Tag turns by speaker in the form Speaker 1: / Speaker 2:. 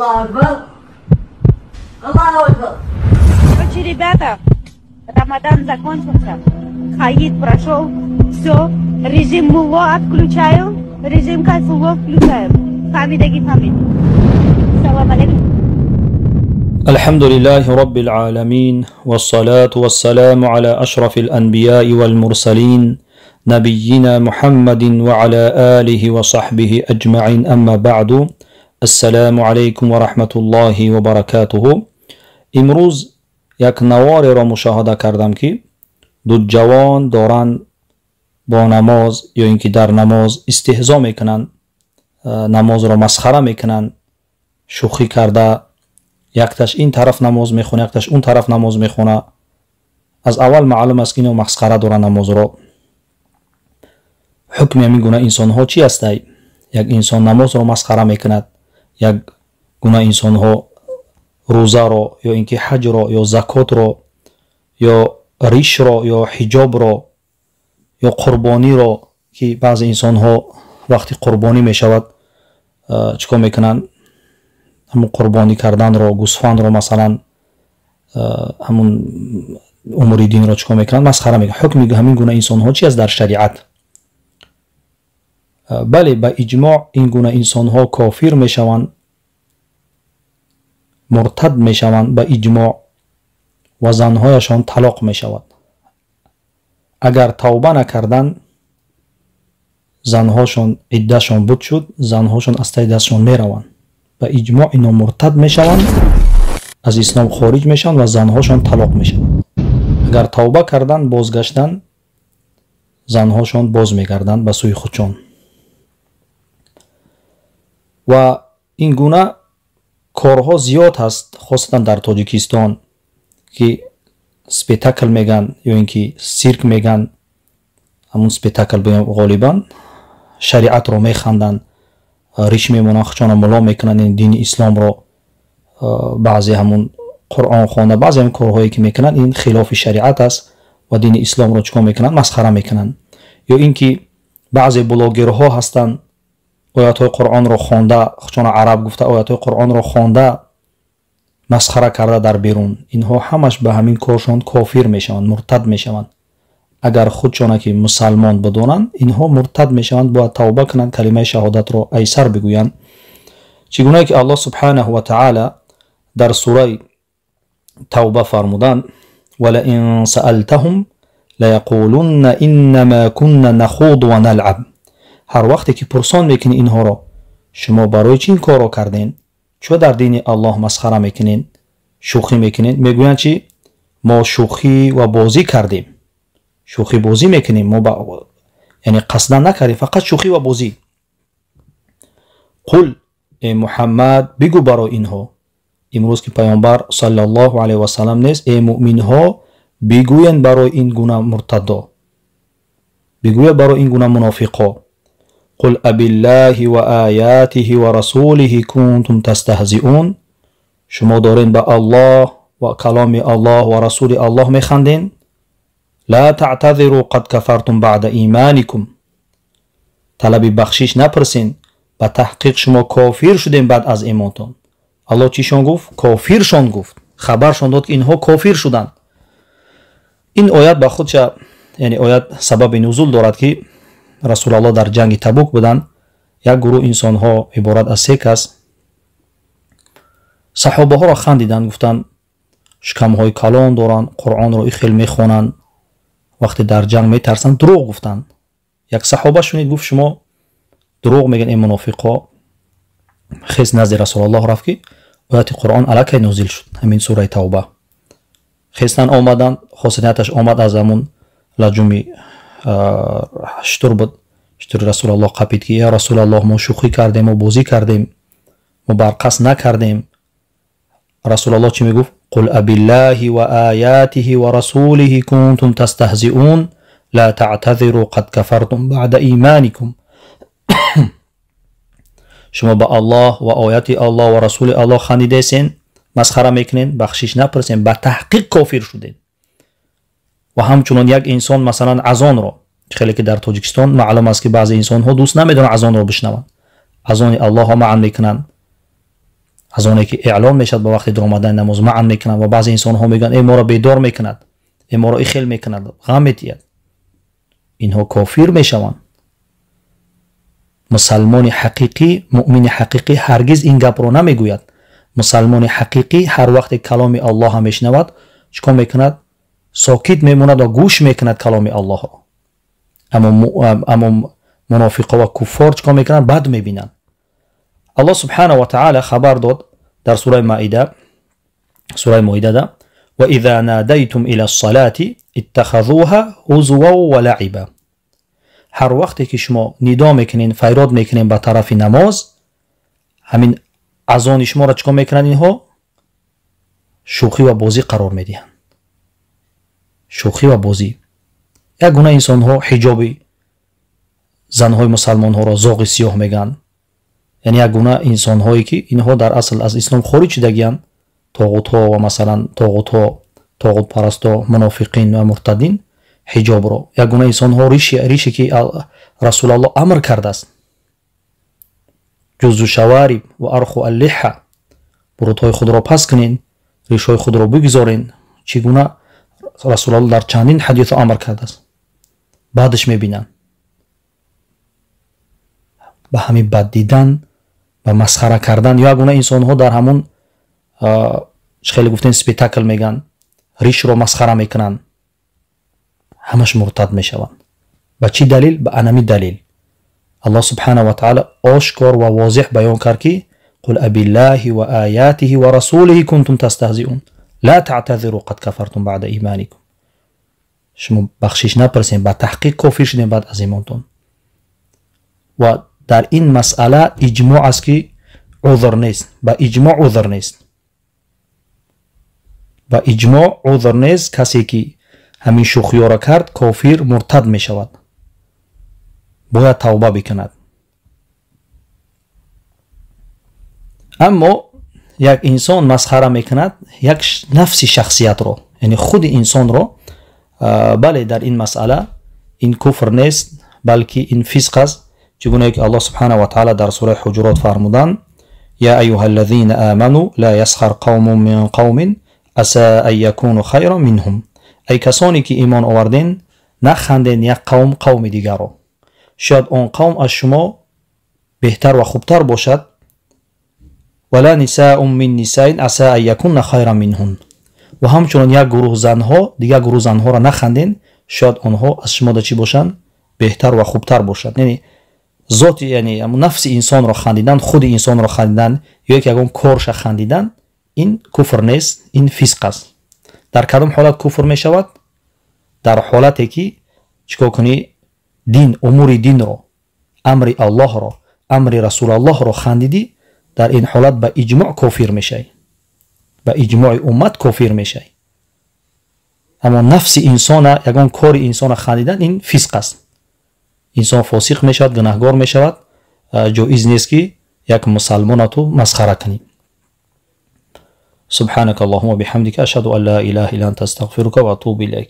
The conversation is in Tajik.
Speaker 1: Аллаху Акбар. Аллаху Акбар.
Speaker 2: Короче, ребята, Рамадан закончился, Хаид прошел, все, режим мулло отключаю, режим кайфулло включаем. Фамидаги фамид. Салам алейкум.
Speaker 3: الحمد لله رب العالمين والصلاة والسلام على أشرف الأنبياء والمرسلين نبينا محمد وعلى آله وصحبه أجمعين أما بعد السلام عليكم ورحمة الله وبركاته. امروز یک نواری را مشاهده کردم که دو جوان دارن با نماز یا اینکه در نماز استهزا میکنن، نماز را مسخره میکنن، شوخی کرده، یکتاش این طرف نماز میخونه، یکتاش اون طرف نماز میخونه. از اول معلوم است که اینو مسخره دارن نماز را. حکم همین گونه انسان ها چی است؟ یک انسان نماز را مسخره میکند، یک گونه انسان ها روزه را یا اینکه حج را یا زکات را یا ریش را یا حجاب را یا قربانی را، که بعض انسان ها وقتی قربانی میشود چیکار میکنن؟ همون قربانی کردن را، گوسفند را مثلا، همون امور دین را چیکار میکنن؟ مسخره میکنن. حکم همین گونه انسان ها چی است در شریعت؟ بله، به اجماع این گونه انسان ها کافر میشوند، مرتد میشوند به اجماع و زنهایشان طلاق میشود. اگر توبه نکردن، زنهاشان عدهشان بود شد، زنهاشان از تای دستشان میروند. به اجماع اینا مرتد میشوند، از اسلام خارج میشوند و زنهاشان طلاق میشوند. اگر توبه کردن، بازگشتن، زنهاشان باز میگردند به سوی خودشان. و این گونه کارها زیاد هست، خاصتا در تاجیکستان که спектакл میگن یا اینکه سیرک میگن، همون спектакл غالبا شریعت رو میخندن، ریش میمونن، خودشان ملا میکنن، این دین اسلام رو بعضی همون قرآن خوانده، بعضی هم کارهایی که میکنن این خلاف شریعت است و دین اسلام رو چیکار میکنن؟ مسخره میکنن. یا اینکه بعضی بلاگرها هستن، آیات های قرآن رو خوانده، خودشان عرب گفته، آیات های قرآن رو خوانده، مسخره کرده در بیرون. اینها همش به همین کارشان کافر میشوند، مرتد میشوند. اگر خودشان که مسلمان بدونن، اینها مرتد میشوند، باید توبه کنند، کلمه شهادت رو ایسر بگویند. چگونه که الله سبحانه و تعالی در سوره توبه فرمودند: ولئن سألتهم لیقولن انما كنا نخوض و نلعب. هر وقتی که پرسان میکنی اینها را، شما برای چی این کار را کردین؟ چرا در دین الله مسخره میکنین، شوخی میکنین؟ میگویند چی؟ ما شوخی و بازی کردیم، شوخی بازی میکنیم، ما یعنی قصدا نکردیم، فقط شوخی و بازی. قل، ای محمد بگو برای اینها، امروز که پیامبر صلی الله علیه و سلم نیست، ای مؤمن ها بگویند برای این گونه مرتدا، بگوید برای این گونه منافقا: قل أبالله وآياته ورسوله كنتم تستهزئون. شما دارین به الله و کلام الله و رسول الله میخندین؟ لا تعتذروا قد كفرتم بعد ایمانكم. طلب بخشش نپرسین، به تحقیق شما کافر شدین بعد از ایمانتون. الله چیشون گفت؟ کافرشون گفت، خبرشون داد که اینها کافر شدند. این آیت به خودش، یعنی آیت سبب نزول دارد که رسول الله در جنگ تبوک بودند، یک گروه انسان ها عبارت از سه کس صحابه ها را خندیدند، گفتند شکم های کلان دارند، قرآن را خیلی میخوانند، وقتی در جنگ میترسند. دروغ گفتند. یک صحابه شنید، گفت شما دروغ میگن این منافقا. خیز نزد رسول الله رفت که آیت قرآن علیه نازل شد، همین سوره توبه. خیستن آمدن، خاصیتش آمد، از همون لجومی شتر بود، شتر رسول الله قپید که یا رسول الله، ما شوخی کردیم و بازی کردیم، ما برقص نکردیم. رسول الله چی میگفت؟ قل أبالله وآياته ورسوله كنتم تستهزئون لا تعتذروا قد كفرتم بعد ایمانكم. شما به الله و آیات الله و رسول الله خندیده‌این، مسخره میکنین، بخشش نپرسین، به تحقیق کافر شدین. و همچنان یک انسان مثلا اذان را، خیلی که در تاجیکستان معلوم است که بعضی انسان ها دوست نمیدارن اذان را بشنوند، اذان الله ها منع میکنن. Аз оне ки эълон мешавад ба вақти даромадани намоз маън мекунанд ва баъзе инсонҳо мегӯянд э моро бедор мекунад, э моро ихел мекунад, ғам метиҳад. Инҳо кофир мешаванд. Мусалмони ҳақиқӣ, муъмини ҳақиқӣ ҳаргиз ин гапро намегӯяд. Мусалмони ҳақиқӣ ҳар вақте каломи Аллоҳа мешунавад, чӣ кор мекунад? Сокит мемонад ва гӯш мекунад каломи Аллоҳро. Аммо мунофиқо ва куффор чӣ кор мекунанд? Бад мебинанд. Аллоҳ субҳанаҳу ва таъала хабар дод дар сураи Маида, сураи Моидада: ва иза надайтум ила ссалати иттахазуҳа ҳузван ва лаиба. Ҳар вақте ки шумо нидо мекунед, файрод мекунед ба тарафи намоз, ҳамин азони шуморо чӣ кор мекунанд инҳо? Шӯхӣ ва бозӣ қарор медиҳанд. Шӯхӣ ва бозӣ. Як гуна инсонҳо ҳиҷоби занҳои мусалмонҳоро зоғи сиёҳ мегӯянд. Яъне як гуна инсонҳое ки инҳо дар асл аз ислом хориҷ шудагиянд, тоғутҳо ва масалан тоғутҳо, тоғутпарастҳо, мунофиқин ва муртадин ҳиҷобро. Як гуна инсонҳо рише ки Расулаллоҳ амр кардааст, ҷузу шавариб ва арху аллиҳа, бурутҳои худро пас кунед, ришҳои худро бигзорен, чӣ гуна Расулаллоҳ дар чандин ҳадисҳо амр кардааст. Баъдаш мебинанд. Ба ҳамин бад дидан, ба масхара кардан. Ё як гуна инсонҳо дар ҳамун чӣ хеле гуфтем спектакл мегӯянд, ришро масхара мекунанд, ҳамаш муртад мешаванд. Ба чӣ далил? Ба анами далил. Аллоҳ субҳанаҳу ва таъала ошкор ва возеҳ баён кард ки қул абиллаҳи ва оятиҳи ва расулиҳи кунтум тастаҳзиун ла таътазиру қад кафартум баъда иманикум. Шумо бахшиш напурсем, ба таҳқиқ кофир шудем баъд аз имонтон. Ва дар ин масъала иҷмоъ аст ки узр нест, ба иҷмоъ узр нест, ба иҷмоъ узр нест. Касе ки ҳамин шӯхиёро кард, кофир муртад мешавад, бояд тавба бикунад. Аммо як инсон масхара мекунад як нафси шахсиятро, яъне худи инсонро, бале, дар ин масъала ин куфр нест, балки ин фисқ аст. Чӣ гунае ки Аллоҳ субҳанаҳу ва таъала дар сураи Ҳуҷурот фармуданд: я айюҳа аллазина аману ла ясхар қавмун мин қавмин аса ан якуну хайран минҳум. Эй касоне ки имон оварден, наханден як қавм қавми дигарро, шояд он қавм аз шумо беҳтар ва хубтар бошад. Вала нисаун мин нисаин аса ан якунна хайран минҳун. Ва ҳамчунон як гурӯҳ занҳо дигар гурӯҳ занҳоро наханден, шояд онҳо аз шумо да чӣ бошанд? Беҳтар ва хубтар бошад. Яъне зоти, яъне нафси инсонро хандидан, худи инсонро хандидан ё ки ягон корша хандидан, ин куфр нест, ин фисқ аст. Дар кадом ҳолат куфр мешавад? Дар ҳолате ки чӣ кор кунӣ? Дин, умури динро, амри Аллоҳро, амри Расулаллоҳро хандидӣ, дар ин ҳолат ба иҷмоъ кофир мешавӣ, ба иҷмои уммат кофир мешавӣ. Аммо нафси инсона, ягон кори инсона хандидан, ин фисқ аст. Инсон фосиқ мешавад, гунаҳгор мешавад. Ҷоиз нест ки як мусалмона ту масхара кунӣ. سبحانك اللهم وبحمدك أشهد أن لا إله إلا أنت أستغفرك وأتوب إليك.